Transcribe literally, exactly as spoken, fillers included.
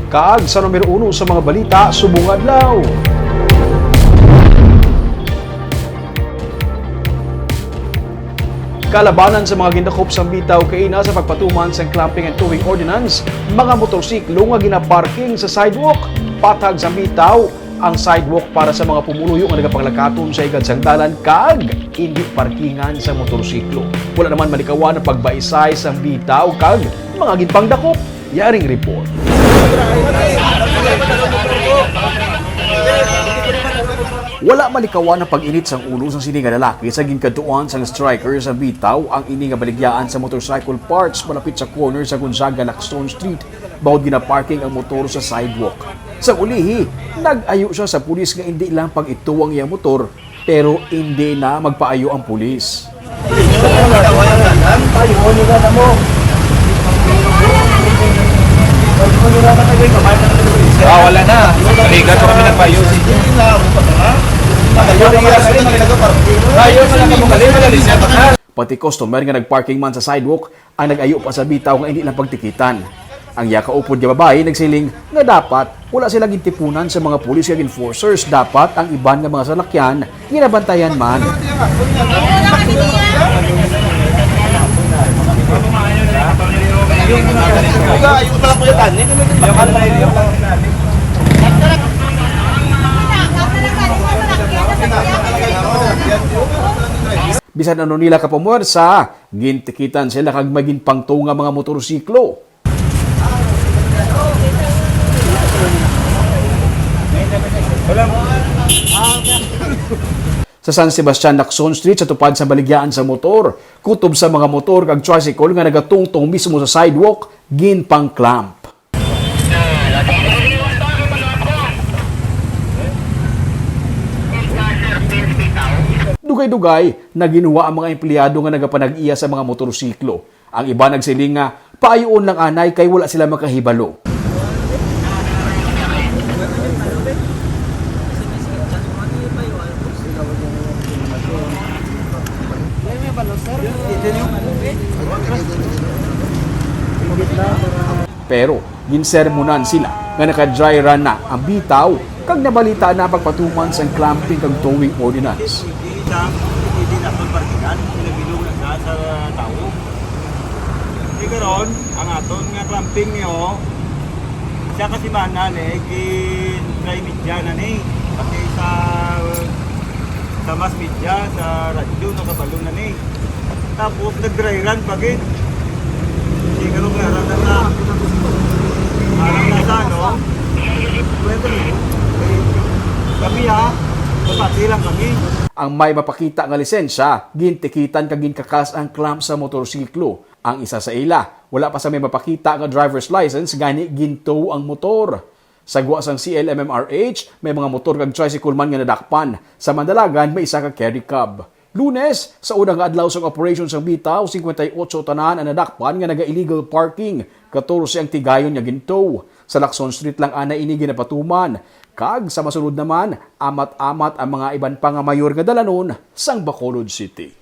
Kag sa numero uno sa mga balita subong adlaw. Kalabanan sa mga gindakop sang bitaw kaina sa pagpatuman sang clamping and towing ordinance, mga motorsiklo nga ginaparking sa sidewalk. Patag sang bitaw, ang sidewalk para sa mga pumuluyo nga nagapanglakaton sa igad sang dalan kag indi parkingan sa motorsiklo. Wala naman malikawan ang pagbaysay sang bitaw kag mga ginpangdakop. Yaring report. Wala malikawan ang pag-init sang ulo sang sini nga lalaki sa ginkadtuan sang striker sa bitaw. Ang ini nga baligyaan sa motorcycle parts malapit sa corner sa Gonzaga Lacson Street, bangod ginaparking ang motor sa sidewalk. Sa ulihi, nag-ayo siya sa pulis nga indi lang pag-ito ang iyang motor, pero indi na magpaayo ang pulis. Ah, wala na. Naligat ko kami nagpayo. Ayaw na lang kamo gali, malalis na. Pati customer nga nagparking man sa sidewalk ang nag-ayo pa sa bitaw nga indi lang pagtikitan. Ang iya kaupod nga babayi nagsiling nga dapat wala sila gintipunan sa mga pulis kag enforcers, dapat ang iban nga mga salakyan ginabantayan man. Bisan ano nila kapamwersa, gintikitan sila kag may ginpangtunga mga motorsiklo. Sa San Sebastian Lacson Street, sa tupad sa baligyaan sa motor, kutob sa mga motor kag tricycle nga nagatungtong mismo sa sidewalk, ginpang-clamp. Dugay-dugay, naginhuwa ang mga empleyado nga nagapanag-iya sa mga motorsiklo. Ang iban nagsiling nga paayoon lang anay kay wala sila makahibalo. Pero ginsermonan sila nga naka-dry run na ang bitaw kag nabalita na pagpatuman sang clamping kag towing ordinance. Hindi na pagparkingan, pinabilog na sa, sa tao. Di karon, ang aton nga clamping niyo, siya ka semana ni, gin-try media na ni. Pati sa, sa mass media, sa radyo, nakabalo na ni. Tapos nag-dry run pa gid. Di karon nga, aram na sa, aram na sa, no? Kami, ha? Kapati lang kami. Ang may mapakita nga lisensya, gintikitan kag ginkakas ang clamp sa motorsiklo. Ang isa sa ila, wala pa sa may mapakita nga driver's license, gani gintow ang motor. Sa gwa sang C L M M R H, may mga motor kag tricycle man nga nadakpan. Sa Mandalagan, may isa ka carry cab. Lunes, sa una nga adlaw sang operasyon sang bitaw, singkwenta y otso tanan ang nadakpan nga naga-illegal parking, katorse ang tigayon nga gintow. Sa Lacson Street lang anay ini ginapatuman, kag sa masunod naman, amat-amat ang mga iban pa nga mayor nga dalanon sang Bacolod City.